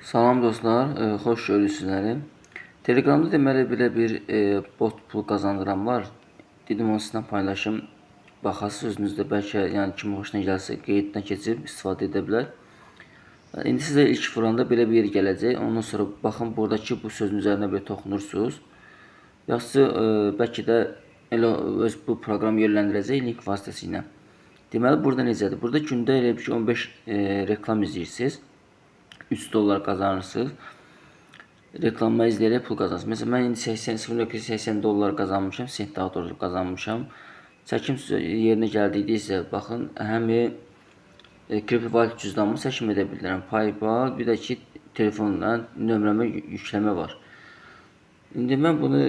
Salam dostlar, xoş gördük sizləri. Telegramda deməli belə bir bot pul qazandıran var. Dedim onu sizinlə paylaşım. Baxasız özünüzdə bəlkə yəni kimin xoşuna gəlsə qeyddən keçib istifadə edə bilər. İndi sizə ilk vuranda belə bir yer gələcək. Ondan sonra baxın buradakı bu sözün üzərinə bir toxunursunuz. Yaxşısı bəlkə də elə öz bu proqram yönləndirəcək link vasitəsilə. Deməli burada necədir? Burada gündə elə bir ki 15 reklam izləyirsiniz. 3 dollar qazanırsınız. Reklamlar izləyərək pul qazanırsınız. Məsələn, mən indi 0.80 dollar qazanmışam, sent daha doğrusu qazanmışam. Çəkim yerinə gəldikdə isə baxın, həm kriptovalyut cüzdanımı səçim edə bilirəm. PayPal, bir də ki telefonla nömrəmə yükləmə var. İndi mən bunu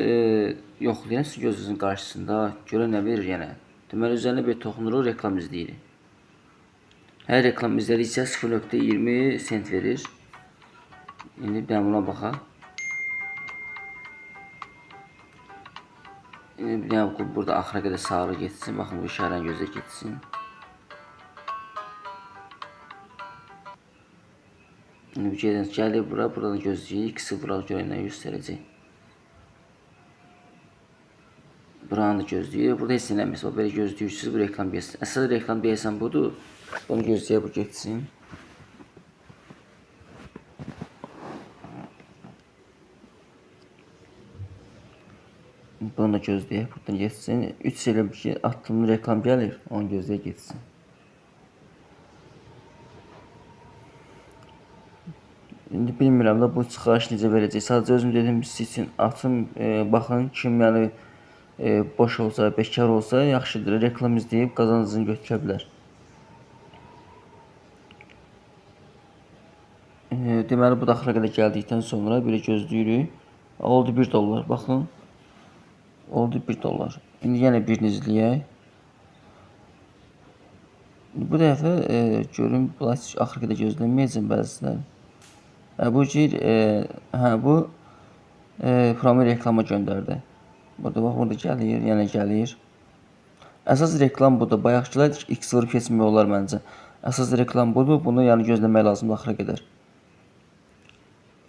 yoxlayıram sizin gözünüzün qarşısında. Görə nə verir yəni. Deməli, üzərinə bir toxunuruq, reklam izləyirik. Hər reklam izlədikcə 0.20 sent verir. İndi bir dənə buna baxaq. İndi bir dənə burada axıra qədər sarı getsin. Baxın, bu işarəni gözə getsin. İndi bir gedən gəlir bura, buradan gözləyirik. X vuraq görək nə göstərəcək. Buranı da gözləyirik. Burada heç nə eləmir. Belə gözləyirsiniz, bu reklam getsin. Əsas reklam deyəsən budur. Bunu gözləyək, bu getsin. Bunu da gözləyək, buradan getsin. 3 elə bir ki, addımlı reklam gəlir, onu gözləyək getsin. İndi bilmirəm də bu çıxarış necə verəcək. Sadəcə özüm dedim siz üçün atım, baxın kim yəni boş olsa, bekar olsa yaxşıdır. Reklam izləyib qazancını götürə bilər. Deməli bu da axıra qədər gəldikdən sonra belə gözləyirik. Oldu 1 dollar. Baxın. Oldu 1 dollar. İndi yenə birini izləyək. Bu dəfə görüm, heç axıra qədər gözləməyəcəm bəziləri. Bu cür, bu promo reklama göndərdi. Burada bax, burada gəlir, yenə gəlir. Əsas reklam budur. Bayaqkılar X vurub keçmək olar məncə. Əsas reklam budur. Bunu yəni gözləmək lazımdır axıra qədər.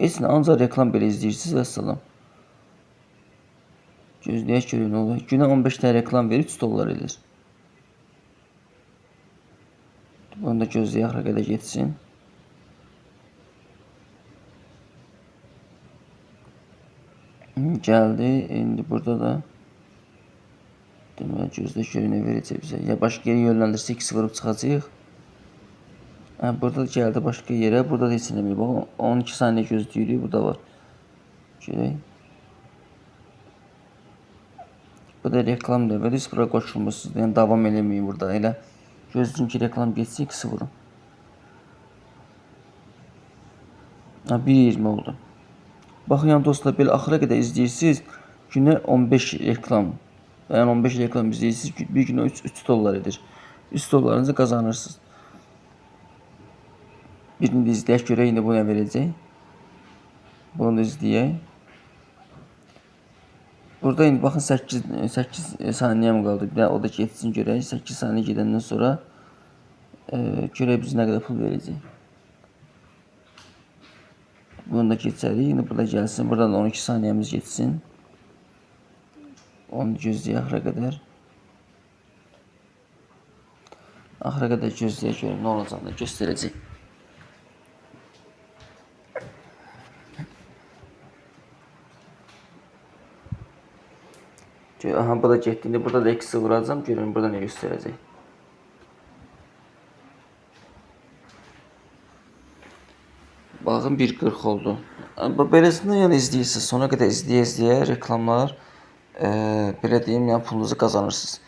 Heç nə, ancaq reklam belə izləyirsiniz vəssalam. Gözləyək görək nə olur. Günə 15 dənə reklam verir, 3 dollar edir. Bunu da gözləyək axıra qədər getsin. Gəldi. İndi burada da deməli gözləyək görək nə verəcək bizə. Ya başqa yerə yönləndirsə X vurub çıxacağıq. Hə, burada da gəldi başqa yerə. Burada da heç eləmir. Baxın, 12 saniyə gözləyirik. Burada var. Görək. Bu da reklam növbədir. Siz bura qoşulmuşsunuz. Yəni davam eləməyin burada. Elə gözləyin ki, reklam getsin, X vurun. Ha, 1.20 oldu. Baxın, yəni dostlar, belə axıra qədər izləyirsiniz. Günə 15 reklam. Yəni 15 reklam izləyirsiniz. Bir günə 3 dollar edir. 3 dollarınızı qazanırsınız. Birini də izləyək, görək indi bu nə verəcək. Bunu da izləyək. Burada indi baxın 8 saniyəm qaldı. Bir də o da getsin görək. 8 saniyə gedəndən sonra görək bizə nə qədər pul verəcək. Bunu da keçərik. İndi burada gəlsin. Buradan da 12 saniyəmiz getsin. Onu gözləyək axıra qədər. Axıra qədər gözləyək görək nə olacağını göstərəcək. Aha, bu da getdi. İndi burada da X vuracağım. Görün burada nə göstərəcək. Baxın 1.40 oldu. Bu beləsində yəni izləyirsiniz. Sona qədər izləyə-izləyə reklamlar belə deyim, yəni pulunuzu qazanırsınız.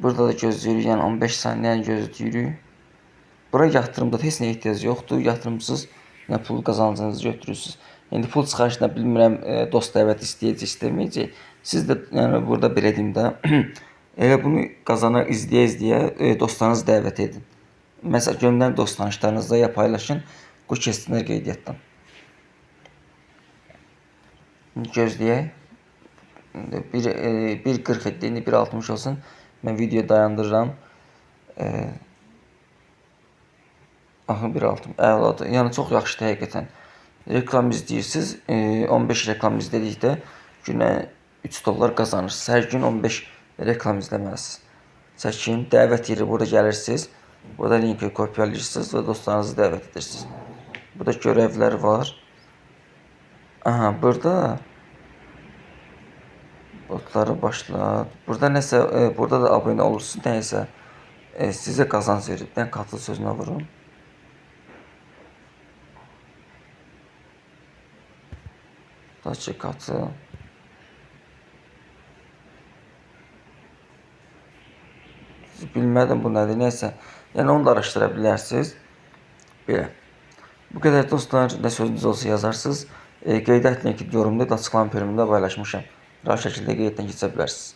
Burada da gözləyirik. Yəni 15 saniyəni gözləyirik. Bura yatırımda heç nəyə ehtiyac yoxdur. Yatırımsız nə pul qazancınızı götürürsünüz. İndi pul çıxarışına bilmirəm, dost dəvət istəyəcək, istəməyəcək. Siz də yəni burada belə deyim də, elə bunu qazana izləyə-izləyə dostlarınızı dəvət edin. Məsələn, göndərin dost tanışlarınızla ya paylaşın, qoy keçsinlər qeydiyyatdan. Gözləyək. İndi 1.40 etdi, indi 1.60 olsun. Mən videoyu dayandırıram. Aha, 1.6. Əladır. Yəni çox yaxşıdır həqiqətən. Reklam izləyirsiniz. 15 reklam izlədikdə günə 3 dollar qazanırsınız. Hər gün 15 reklam izləməlisiniz. Çəkin, dəvət yeri burada gəlirsiniz. Burada linki kopyalayırsınız və dostlarınızı dəvət edirsiniz. Burada görevlər var. Aha, burada botları başlat. Burada nəsə, burada da abunə olursunuz, nəysə sizə qazanc verir. Bir dənə katıl sözünə vurun. Tutaq ki, katıl. Bilmədim bu nədir, nəysə. Yəni onu da araşdıra bilərsiniz. Belə. Bu qədər dostlar, nə sözünüz olsa yazarsınız. Qeydiyyat linki yorumda, açıqlama bölümündə paylaşmışam. Rahat şəkildə qeydiyyatdan keçə bilərsiniz.